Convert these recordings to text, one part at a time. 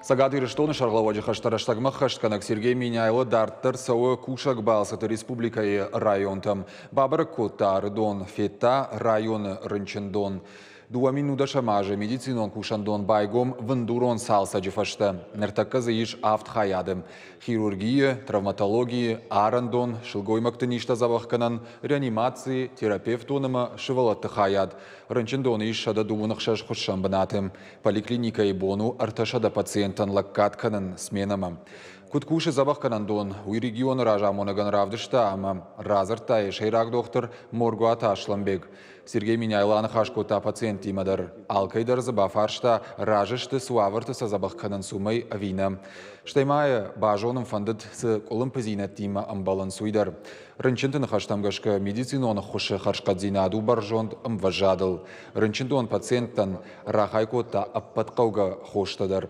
Цӕгат Ирыстоны сӕргълӕууӕджы хӕстӕ рӕстӕгмӕ ӕххӕстгӕнӕг Сергей Меняйло дарддӕр цӕуы кусӕг балцыты республикӕйы районтӕм. Бабӕрӕг кодта Ӕрыдон, федта районы рынчындон. 2010 азы медицинон кусӕндон байгом бындурон цалцӕджы фӕстӕ. Ныртӕккӕ дзы ис авд хайады. Хирургийы, травматологийы, арӕндон, сылгоймӕгты низтӕ дзӕбӕхгӕнӕн, реанимацийы, терапевтон ӕмӕ сывӕллӕтты хайад. Рынчындоны ис 126 хуыссӕн бынаты. Поликлиникӕйы бон у 300 пациентӕн лӕггад кӕнын сменӕмӕ. Куыд кусы дзӕбӕхгӕнӕндон, уый регионы разамонӕгӕн равдыста ӕмӕ радзырдта йӕ сӕйраг дохтыр Моргуаты Аслӕнбег. Сергей Меняйло аныхас кодта пациенттимӕ дӕр. Алкӕй дӕр дзы бафарста, разы сты, цы уавӕрты сӕ дзӕбӕх кӕнынц, уымӕй ӕви нӕ. Стӕй ма йӕ базонын фӕндыд, цы къуылымпыдзинӕдтимӕ ӕмбӕлынц, уый дӕр. Рынчынты ныхӕстӕм гӕсгӕ медицинон ӕххуысы хӕрзхъӕддзинад у бӕрзонд ӕмвӕзадыл. Рынчындон пациенттӕн рахай кодта ӕппӕт хъӕугӕ хостӕ дӕр.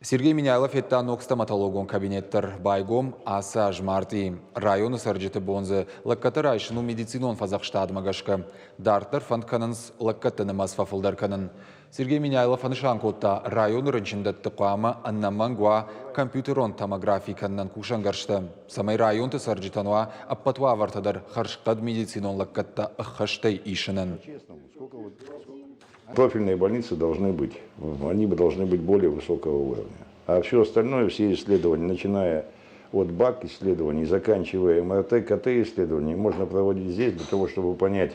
Сергей Меняйло федта ног стоматологон кабинет дӕр. Байгом ацы аз мартъийы. Районы цӕрджыты бон дзы лӕггӕдтӕ райсын у медицинон фӕдзӕхстадмӕ гӕсгӕ. Дарддӕр фӕнд кӕнынц лӕггӕдты нымӕц фӕфылдӕр кӕнын. Сергей Меняйло фӕнысан кодта, районы рынчындӕтты хъуамӕ ӕнӕмӕнг уа компьютерон томографи кӕнынӕн кусӕнгӕрзтӕ, цӕмӕй районты цӕрджытӕн уа ӕппӕт уавӕртӕ дӕр хӕрзхъӕд медицинон лӕггӕдтӕ ӕххӕстӕй исынӕн. Профильные больницы должны быть, они должны быть более высокого уровня. А все остальное, все исследования, начиная от БАК исследований, заканчивая МРТ, КТ исследований, можно проводить здесь для того, чтобы понять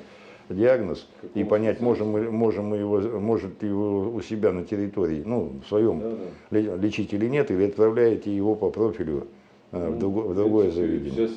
диагноз и понять, можем мы его, может ли его у себя на территории, ну, в своем лечить или нет, или отправляете его по профилю в другое заведение.